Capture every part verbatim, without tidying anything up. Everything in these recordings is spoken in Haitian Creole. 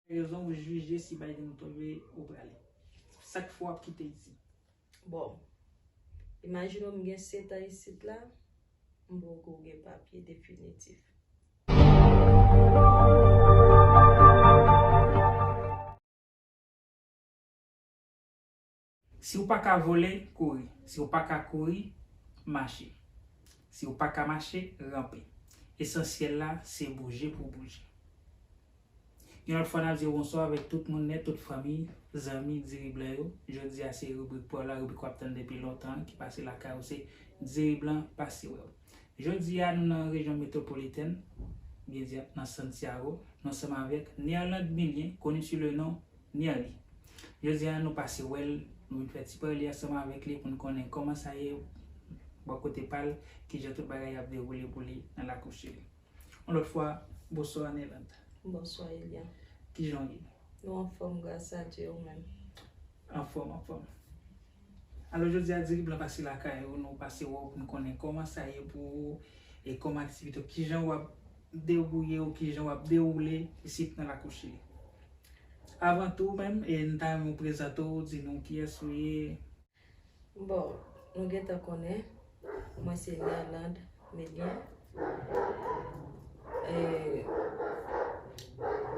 Rezon ou jije si Biden tonbe ou prale. Sa k fè w ap kite isit? Bon, imajine w m gen sèt an isit la, m poko gen papye definitif. Si w pa ka vole, kouri. Si w pa ka kouri, mache. Si w pa ka mache, ranpe. Esansyèl la, se bouje pou w bouje. Yon lòt fwa, n ap di w bonswa avèk tout moun nèt, tout fanmi, zanmi Diri Blan yo. Jodi a, se ribrik pa w la, ribrik w ap tann depi lontan, ki pase lakay ou, se Diri Blan pase wè w. Jodi a, nou nan rejyon metwopolitèn, byen di nan Santiago, nou ansanm avèk Nerland Milien, connu sous le nom Nerly. Jodi a, nou pase wè l, nou vin fè ti pale ansanm avèk li pou n konnen kòman sa ye bò kote pa l, kijan tout bagay ap dewoule pou li nan lakou Chili. Yon lòt fwa, bonswa Nerland. Bonswa Elian. Kijan w ye? Nou anfòm, gras a Dye, ou menm? Anfòm, anfòm. Alò, jodi a, Diri Blan pase lakay ou, nou pase wè w pou n konnen kòman sa ye pou ou, e kòman aktivite w, kijan w ap debouye w, kijan w ap dewoule isit nan lakou Chili. Avan tou menm, e, n ta renmen w prezante w, di nou kiyès ou ye. Bon, nou gentan konnen, mwen se Nerland Milien. E,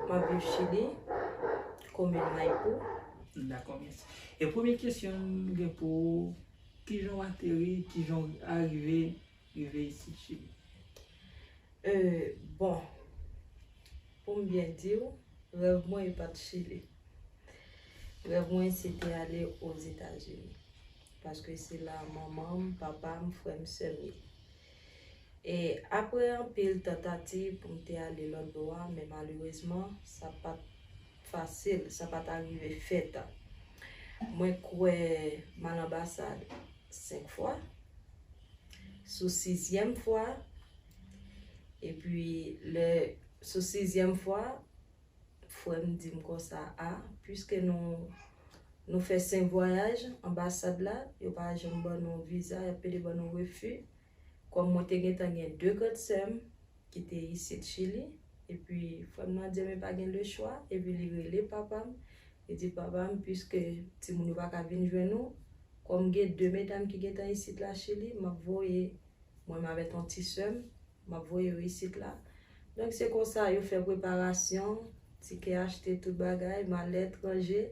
m ap viv Chili, komin Maipú. Dakò, mèsi. E premye kesyon m gen pou ou, kijan w ateri, kijan w arive, rive isit Chili? E, bon, pou m byen di w, rèv mwen e pa t Chili. Rèv mwen se te ale Ozetazini. Paske se la manman m, papa m, frè m, sè m ye. E apre anpil tantativ pou m te ale lòt bò a, men malerezman, sa pa t fasil, sa pa t arive fèt. Mwen kwè m al anbasad senk fwa. Sou sizyèm fwa, epi lè, sou sizyèm fwa, frè m di m konsa, a, piske nou, nou fè senk vwayaj anbasad la, yo pa janm ban nou viza, y ap pede ban nou refi. Kòm mwen te gentan gen de grann sè m ki te isit Chili, epi frè m nan di m li pa gen lechwa, epi li rele papa m, li di, "Papa m, piske timoun yo pa ka vin jwenn ou, kòm gen de medam ki gentan isit la Chili, m ap voye mwen m avèk yon ti sè m, m ap voye yo isit la." Donk, se konsa yo fè preparasyon, tikè achte, tout bagay, m al etranje,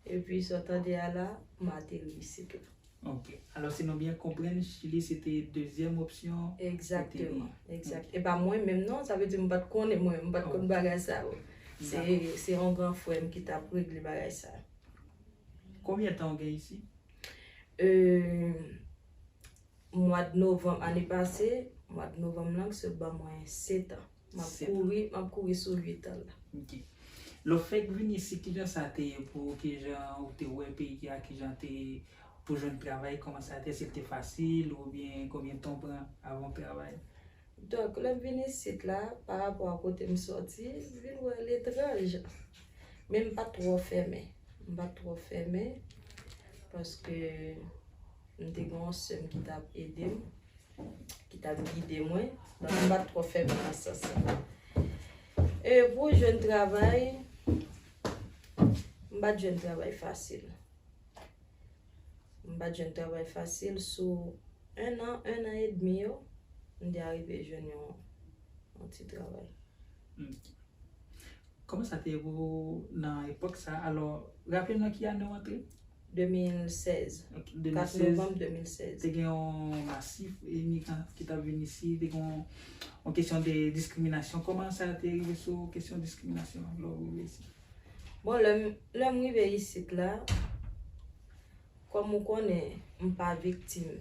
epi sa w tande a la, m ateri isit la. Ok. Alò, si nou byen konprann, Chili se te dezyèm opsyon ou te gen. Egzakteman, egzakt. Ok. E pa mwen menm non, sa vle di m pa t konnen mwen, m pa t konn bagay sa yo. Se, dakò, se yon gran frè m ki t ap regle bagay sa. Konbyen tan w gen isit? Euh, mwa d novanm ane pase, mwa d novanm lan, se ban mwen sèt an. M ap kouri, m ap kouri sou uit an la. Ok. Lè w fèk vin isit, kijan sa te ye pou ou? Kijan ou te wè peyi a? Kijan te pou jwenn travay? Kòman sa te? Èske l te fasil oubyen konbyen tan w pran avan w travay? Donk, lè m vin isit la, pa rapò a kote m sòti, m vin wè l etranj. Men m pa t twò fèmen. M pa t twò fèmen, paske m te gen yon sè m ki t ap ede m, ki t ap gide mwen. Donk, m pa t twò fèmen nan sans sa. E pou jwenn travay, m pa t jwenn travay fasil. M pa t jwenn travay fasil. Sou en an, en an edmi yo, m te arive jwenn yon, yon ti travay. Ok. Kòman sa te ye pou ou nan epòk sa? Alò, raple m nan ki ane w antre? De mil sèz. Ok, de mil sèz. Kat novanm de mil sèz. Te gen yon masif imigran ki t ap vin isit, te gen yon, yon kesyon de diskriminasyon. Kòman sa te rive sou kesyon diskriminasyon an lè w rive isit? Bon, lè m, lè m rive isit la, kòm ou konnen, m pa viktim.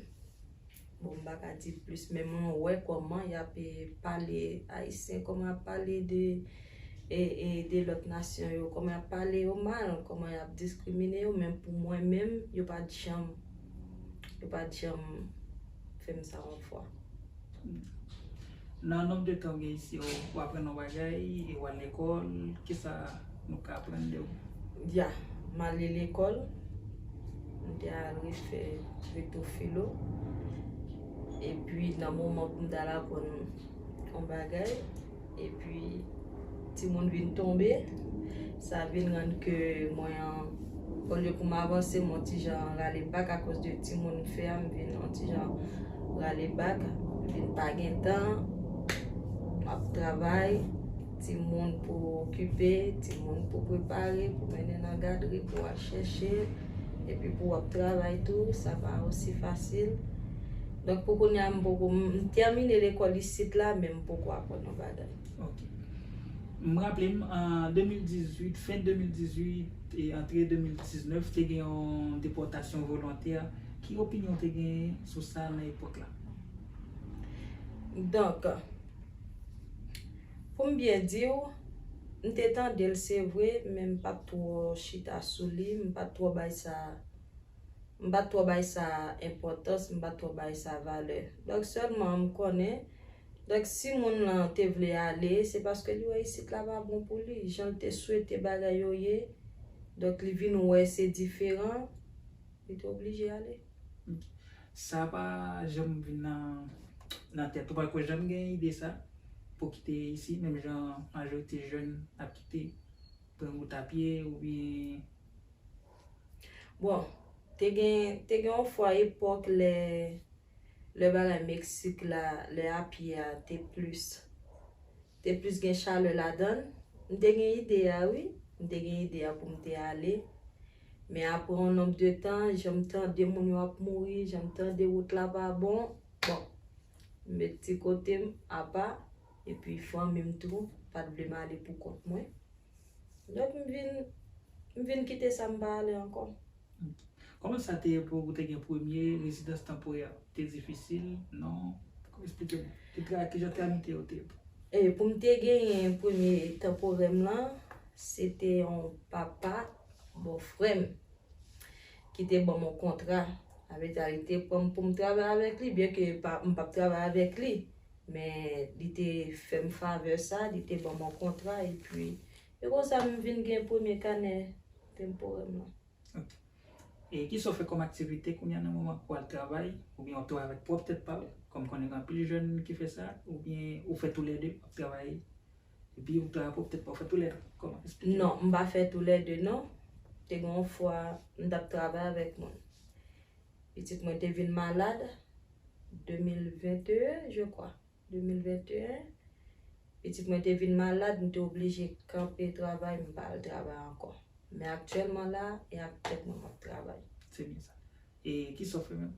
Bon, m pa ka di plis, men mwen wè kòman y ap, e, pale Ayisyen, kòman y ap pale de, e, e, de lòt nasyon yo, kòman y ap pale yo mal, kòman y ap diskrimine yo, men pou mwen menm, yo pa t janm, yo pa t janm fè m sa yon fwa. Nan nonb de tan w gen isi, w, w aprann yon bagay, e w al lekòl, kisa nou ka aprann de ou? Ya, m ale lekòl, m te al refè reto filo, epi nan moman pou m t al aprann yon bagay, epi timoun vin tonbe, Sa vin rann ke mwen an, olye pou m avanse, m yon ti jan rale bak akoz de timoun m fè a, m vin yon ti jan rale bak, m vin pa gen tan, m ap travay, timoun pou okipe, timoun pou prepare, pou mennen nan gadri, pou al chèche, epi pou w ap travay tou, sa pa osi fasil. Donk, pou kounye a, m poko, m tèmine lekòl isit la, men m poko aprann yon bagay. Ok. M raple m, an de mil dizuit, fen de mil dizuit e antre de mil diznèf, te gen yon depòtasyon volontè. Ki opinyon w te genyen sou sa nan epòk la? Donk, pou m byen di w, m te tande l, se vre, men m pa t twò chita sou li, m pa t twò bay sa, m pa t twò bay sa enpòtans, m pa t twò bay sa valè. Donk, sèlman m konnen, donk, si moun lan te vle ale, se paske li wè isit la pa bon pou li. Jan l te swete bagay yo ye, donk, li vin wè se diferan, li te oblije ale. Sa pa janm vin nan, nan tèt ou, pa ko janm gen ide sa pou kite isi, menm jan majorite jèn ap kite, pran wout a pye oubyen Bon, te gen, te gen yon fwa epòk lè, lè bagay Meksik la, lè apye a te plis, te plis gen chalè ladan l. M te gen ide a, wi. M te gen ide a pou m te ale. Men apre yon nonb de tan, jan m tande moun yo ap mouri, jan m tande wout la pa bon, bon, m met ti kote m apa, epi fanmi m tou pa t vle m ale pou kont mwen. Donk, m vin, m vin kite sa, m pa ale ankò. Kòman sa te ye pou ou te gen premye rezidans tanporè? Te difisil? Non? Esplike nou. Ki tra, ki jan tramite yo te ye pou? E pou m te genyen premye tanporè m lan, se te yon papa bòfrè m ki te ban m yon kontra. Sa vle di, li te pran m pou m travay avèk li, byen ke pa, m p ap travay avèk li, men li te fè m favè sa, li te ban m yon kontra, epi e konsa m vin gen premye kanè tanporè m lan. Ok. E kisa w fè kòm aktivite kounye a nan moman pou al travay, oubyen w ap travay avèk pwòp tèt pa w, kòm konnen gen anpil jèn ki fè sa, oubyen ou fè toulède, w ap travay, epi ou travay pou tèt pa w, ou fè toulède? Kòman? Esplike nou. Non, m pa fè toulède non. Te gen yon fwa, m t ap travay avèk moun. Pitit mwen te vin malad, de mil venteyen, je kwa, de mil venteyen. Pitit mwen te vin malad, m te oblije kanpe travay, m pa al travay ankò. Men aktyèlman la, e ak tèt mwen m ap travay. Se byen sa. E kisa w fè menm?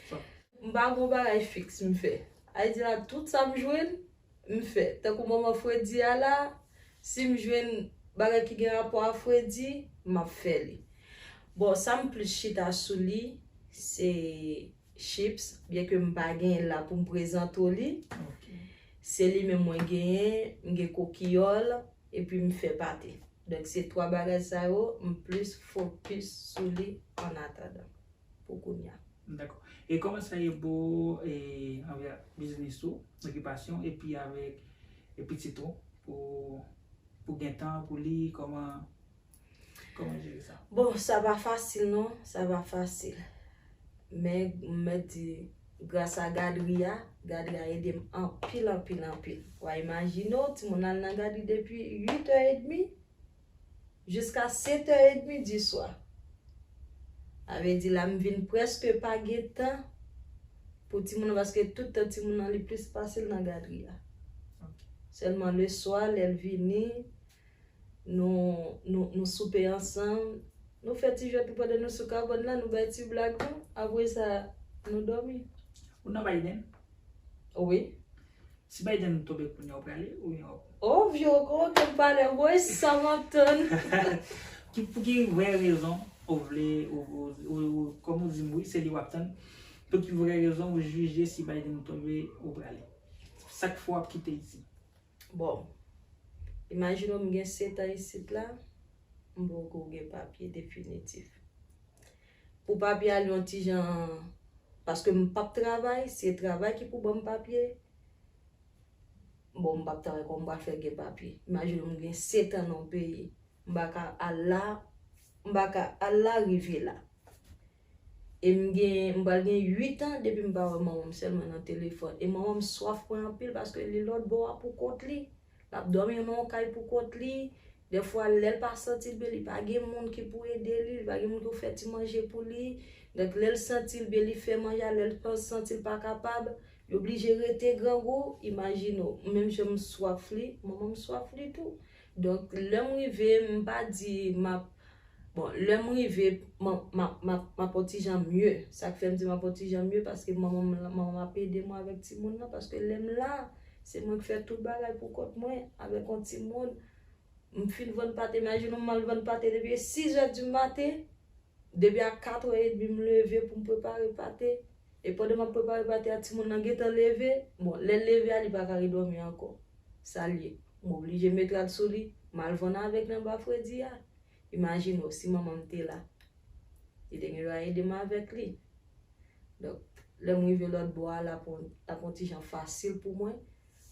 Sa w M pa gon bagay fiks m fè. Ayiti la, tout sa m jwenn, m fè. Tankou moman fredi a la, si m jwenn bagay ki gen rapò a fredi, m ap fè li. Bon, sa m plis chita sou li, se chips, byen ke m pa genyen l la pou m prezante w li. Se li menm mwen genyen, m gen kokiyòl, epi m fè pate. Donk, se twa bagay sa yo, m plis fokis sou li annatandan, pou kounye a. Dakò. E kòman sa ye pou, e, anvè biznis ou, okipasyon, epi avèk, e pitit ou, pou, pou gen tan pou li, kòman, kòman jere sa? Bon, sa pa fasil non, sa pa fasil. Men, m mèt di, gras a gadri a, gadri a ede m anpil, anpil, anpil. W a imajine w, timoun al nan gadri depi uit è edmi, jiska sèt è edmi di swa. Sa vle di la m vin prèske pa gen tan pou timoun nan, paske tout tan timoun nan li plis pase l nan gadri a. Sèlman leswa, lè l vini, nou, nou, nou soupe ansanm, nou fè ti jwèt nou pandan nou sou kabann la, nou bay ti blag nou, apre sa, nou dòmi. Ou nan Biden? Wi. Si Biden tonbe kounye a, ou prale oubyen w ap... O vye, ou konn pale, woy, sa m ap tann. Ki, pou ki vrè rezon ou vle, ou, ou, ou, ou, kòm ou di m wi, se li w ap tann, pou ki vrè rezon ou jije si Biden tonbe, ou prale? Sa k fè w ap kite isit? Bon, imajine w m gen sèt an isit la, m poko gen papye definitif. Pou papye a li yon ti jan, paske m p ap travay, se travay ki pou ban m papye. Bon, m p ap travay, kòman m pral fè gen papye? Imajine w m gen sèt an nan yon peyi, m pa ka al la, m pa ka al la, rive la. E m gen, m pral gen uit an depi m pa wè manman m, sèlman nan telefòn. E manman m swaf mwen anpil paske li lòt bò a pou kont li. L ap dòmi nan yon kay pou kont li. Dèfwa, lè l pa santi l byen, li pa gen moun ki pou ede li, li pa gen moun ki pou fè ti manje pou li. Donk, lè l santi l byen, li fè manje a, lè l pa santi l pa kapab, li oblije rete grangou. Imajine w, menm jan m swaf li, manman m swaf li tou. Donk, lè m rive, m pa di m ap, bon, lè m rive, m ap, m ap, m ap, m ap on ti jan mye. Sa k fè m di m ap on ti jan mye, paske manman m, manman m ap ede mwen avèk timoun nan, paske lè m la, se mwen k fè tout bagay pou kont mwen, avèk on timoun. M fin vann pate, imajine w, m al vann pate depi sis è di maten, depi a kat è edmi m leve pou m prepare pate. E pandan m ap prepare pate a, timoun nan gentan leve. Bon, lè l leve a, li pa ka redòmi ankò. Sa l ye? M oblije met rad sou li, m al vann avèk nan ba fredi a. Imajine w, si manman m te la, li te gen dwa ede m avèk li. Donk, lè m rive lòt bò a, l ap on, l ap on ti jan fasil pou mwen,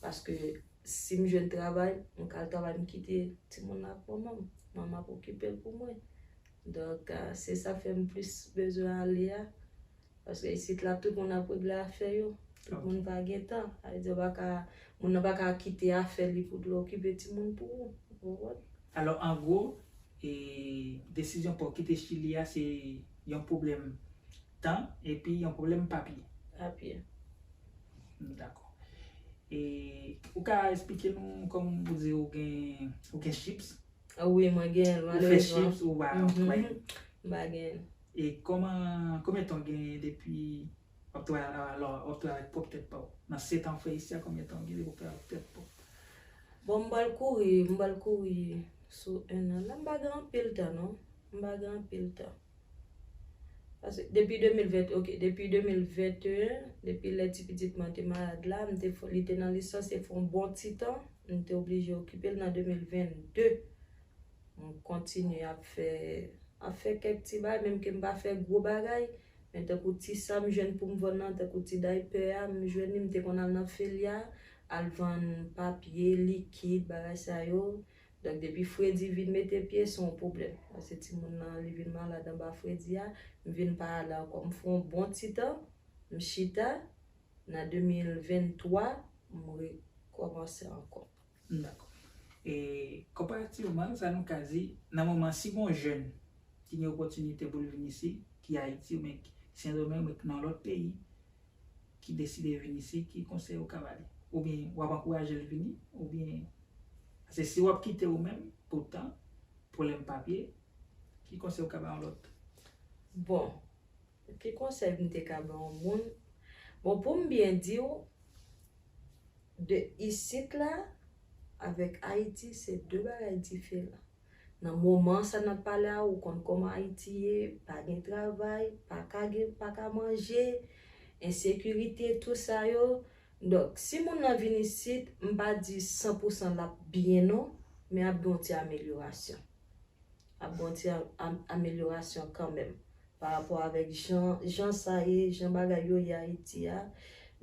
paske si m jwenn travay, m ka al travay, m kite timoun nan ak manman m. Manman ap okipe l pou mwen. Donk, ah, se sa fè m plis bezwen ale a. Paske isit la, tout moun ap regle afè yo. Tout moun pa gen tan. Sa vle di, ou pa ka, moun nan pa ka kite afè li pou l okipe timoun pou ou. Ou konprann? Alò, an gwo, e, desizyon pa w kite Chili a, se yon pwoblèm tan epi yon pwoblèm papye. Papye. Dakò. E ou ka esplike nou, kòm ou di ou gen, ou gen chips? Ah wi, mwen gen l, malerezman. Ou fè chips, ou pa, mhm, m pa gen l. E kòman, konbyen tan w gen depi w ap travay, alò, w ap travay avèk pwòp tèt pa w? Nan sèt an w fè isi a, konbyen tan w gen depi w travay avèk tèt pa w? Bon, m pral kouri, m pral kouri sou en an la. M pa gen anpil tan, non. M pa gen anpil tan. Paske depi de mil ven, ok, depi de mil venteyen, depi lè ti pitit mwen te malad la, m te fè, li te nan lisans, te fè yon bon ti tan, m te oblije okipe l nan de mil vennde. M kontinye ap fè, ap fè kèk ti bagay, menm ke m pa fè gwo bagay, men tankou ti sa m jwenn pou m vann nan, tankou ti daypè a, m jwenn li, m te konn al nan Felia, al vann papye, likid, bagay sa yo. Donk, depi fredi vin mete pye, se yon pwoblèm. Paske timoun nan, li vin malad anba fredi a, m vin pa ale ankò. M fè yon bon ti tan, m chita, nan de mil venntwa, m rekòmanse ankò. Dakò. E konparativman, sa nou ka di, nan moman, si gon jèn ki gen opòtinite pou l vin isit, ki Ayiti, oubyen ki Sendomeng, oubyen ki nan lòt peyi, ki deside vin isit, ki konsèy ou ka ba li? Oubyen w ap ankouraje l vini, oubyen, paske si w ap kite ou menm, poutan, pwoblèm papye, ki konsèy ou ka ba yon lòt? Bon, ki konsèy m te ka ba yon moun? Bon, pou m byen di w, de isit la avèk Ayiti, se de bagay diferan. Nan moman sa n ap pale a, ou konn kòman Ayiti ye, pa gen travay, pa ka gen, pa ka manje, ensekirite, tou sa yo. Donk, si moun nan vin isit, m pa di san pou san l ap byen non, men ap gen yon ti amelyorasyon. Ap gen yon ti a-, am-, amelyorasyon kanmenm. Pa rapò avèk jan, jan sa ye, jan bagay yo ye Ayiti a.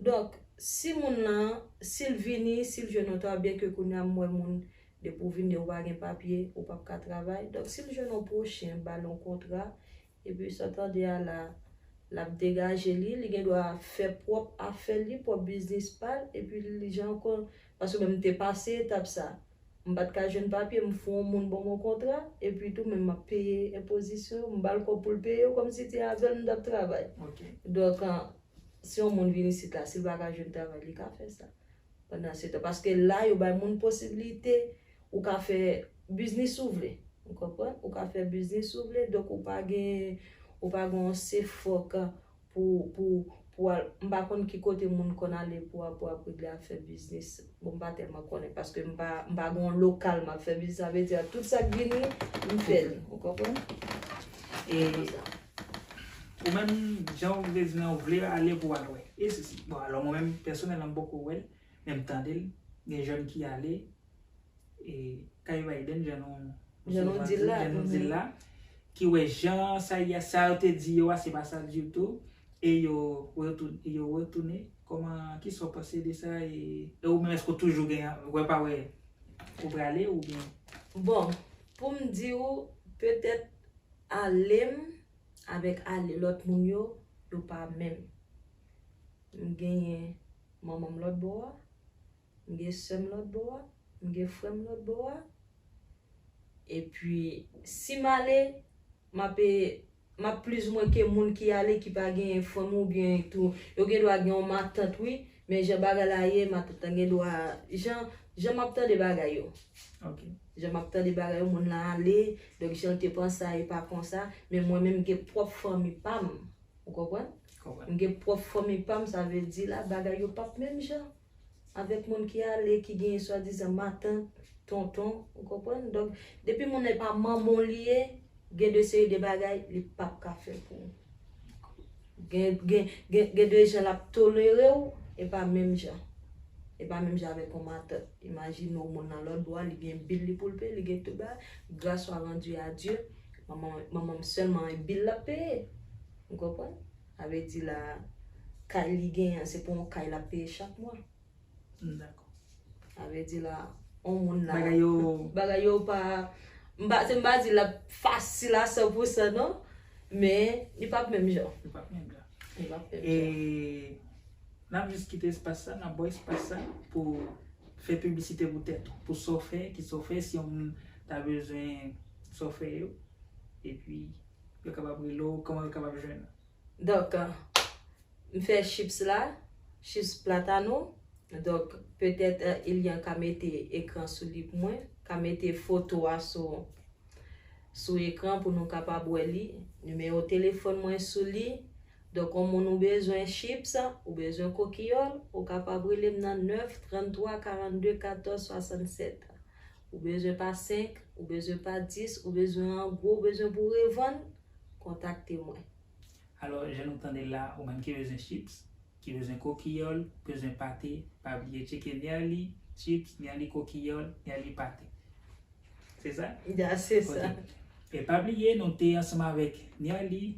Donk, si moun nan, si l vini, si l jwenn yon travay, byen ke kounye a m wè moun, depi w vini, ou pa gen papye, ou p ap ka travay. Donk, si l jwenn yon pwochen, ba l yon kontra, epi sa w tande a la, l ap degaje li, li gen dwa fè pwòp afè li, pwòp biznis pa l, epi li jan ankò, paske menm m te pase etap sa. M pa t ka jwenn papye, m fè yon moun ban m yon kontra, epi tou menm m ap peye enpozisyon, m ba l kòb pou l peye yo, kòmsi se avè l m t ap travay. Ok. Donk, an, si yon moun vin isit la, si l pa ka jwenn travay, li ka fè sa. Pandan se tan, paske la, yo bay moun posiblite, ou ka fè biznis ou vle. Ou konprann? Ou ka fè biznis ou vle, donk ou pa gen, ou pa gen yon se fòk pou, pou, pou al, m pa konn ki kote moun konn ale pou, pou ap regle afè biznis. Bon, m pa tèlman konnen, paske m pa, m pa gen yon lokal m ap fè biznis, sa vle di, tout sa k vini, m fè l. Ou konprann? E ou menm, jan w vle di nan, ou vle ale pou w al wè. E si, si. Bon, alò, mwen menm, pèsonèlman, m poko wè l, men m tande l, gen jèn ki ale, e, kay Biden, jan nou, jan nou di l la, jan nou di l la, ki wè jan sa ye a, sa yo te di yo a, se pa sa ditou, e yo retoun-, e yo retounen. Kòman, kisa w panse de sa? E, e ou menm, èske w toujou gen, wè pa wè, ou prale oubyen? Bon, pou m di w, petèt ale m avèk ale lòt moun yo, yo pa menm. M genyen manman m lòt bò a, m gen sè m lòt bò a, m gen frè m lòt bò a. Epi, si m ale, m ap, m ap plizoumwen ke moun ki ale ki pa gen fanmi oubyen tou, yo gen dwa gen yon matant, wi, men jan bagay la ye, matant lan gen dwa, jan, jan m ap tande bagay yo. Ok. Jan m ap tande bagay yo, moun lan ale, donk jan l te panse a, e pa konsa, men mwen menm, m gen pwòp fanmi pa m. Ou konprann? Konprann. M gen pwòp fanmi pa m, sa vle di la, bagay yo p ap menm jan avèk moun ki ale, ki gen swadizan matant, tonton, ou konprann? Donk, depi moun nan e pa manman w li ye, gen de seri de bagay, li p ap ka fè pou ou. Gen, gen, gen, gen de jan l ap tolere w, e pa menm jan. E pa menm jan avèk yon matant. Imajine w moun nan lòt bò a, li gen bil li pou l peye, li gen tout bagay. Grâce soit rendue à Dieu, manman, manman m sèlman e bil l ap peye. Ou konprann? Sa vle di la, kay li genyen an, se pa yon kay l ap peye chak mwa. Dakò. Sa vle di la, yon moun la. Bagay yo. Bagay yo pa. M pa, se m pa di l ap fasil a san pou san, non. Men, li p ap menm jan. Li p ap menm jan. Li p ap menm E jan. N ap jis kite espas sa, n ap ba w espas sa pou fè piblisite pou tèt ou, pou sa w fè, ki sa w fè, si yon moun ta bezwen sa w fè yo, epi yo kapab rele w, kòman yo kapab jwenn ou. Donk, m fè chips la, chips plátano. Donk, petèt, eh, Elian ka mete ekran sou li pou mwen, ka mete foto a sou, sou ekran pou nou kapab wè li. Nimewo telefòn mwen sou li. Donk, yon moun ou bezwen chips, ou bezwen kokiyòl, ou kapab rele m nan nèf trannntwa karannde katòz swasannsèt. Ou bezwen pa senk, ou bezwen pa dis, ou bezwen an gwo, ou bezwen pou revann, kontakte mwen. Alò, jan nou tande l la, ou menm ki bezwen chips, ki bezwen kokiyòl, bezwen pate, pa bliye tcheke Nerly chips, Nerly kokiyòl, Nerly pate. Se sa? Ya, se sa. E pa bliye, nou te ansanm avèk Nerly,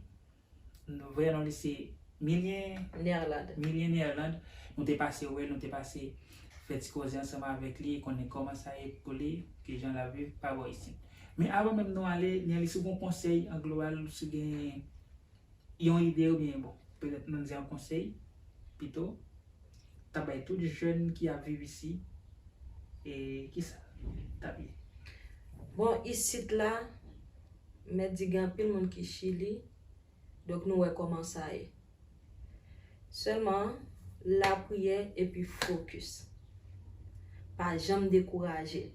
nou vrè non li se Milien Nerland. Milien Nerland. Nou te pase wè l, nou te pase fè ti koze ansanm avèk li, konnen kòman sa ye pou li, kijan l ap viv pa bò isit. Men avan menm nou ale, Nerly, si w gen yon konsèy an global, si w gen yon ide oubyen, bon, petèt nou di yon konsèy pito, ta bay tout jèn ki ap viv isi, e kisa t ap ye? Bon, isit la, m mèt di gen anpil moun ki Chili, donk nou wè kòman sa ye. Sèlman, lapriyè epi fokis. Pa janm dekouraje.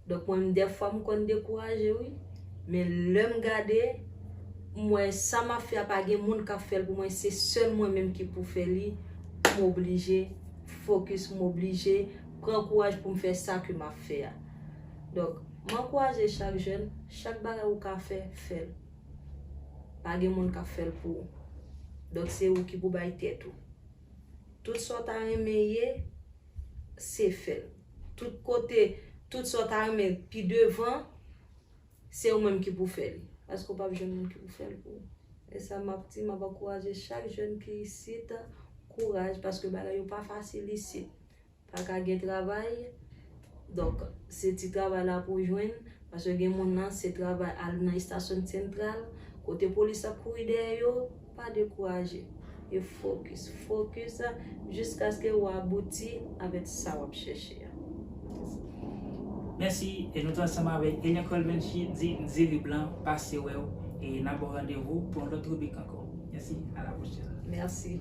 Donk, mwen, dèfwa m konn dekouraje, wi. Men lè m gade, m wè sa m ap fè a pa gen moun k ap fè l pou mwen, se sèl mwen menm ki pou fè li, m oblije fokis, m oblije pran kouraj pou m fè sa ke m ap fè a. Donk, m ankouraje chak jèn, chak bagay ou ka fè, fè l. Pa gen moun k ap fè l pou ou. Donk, se ou ki pou bay tèt ou. Tout sa w ta renmen ye, se fè l. Tout kote, tout sa w ta renmen pi devan, se ou menm ki pou fè li. Paske w p ap jwenn moun ki pou fè l pou ou. E sa m ap di, m ap ankouraje chak jèn ki isit, kouraj, paske bagay yo pa fasil isit. Pa ka gen travay, donk, se ti travay la pou w jwenn, paske gen moun nan, se travay al nan estasyon sentral, kote polis ap kouri dèyè yo, pa dekouraje. E fokis, fokis, jiskaske w abouti avèk sa w ap chèche a. Mèsi, e nou te ansanm avèk Elian Colbenchi, di Diri Blan, pase wè w, e n ap ba w randevou pou yon lòt ribrik ankò. Mèsi, a la pwochèn. Mèsi.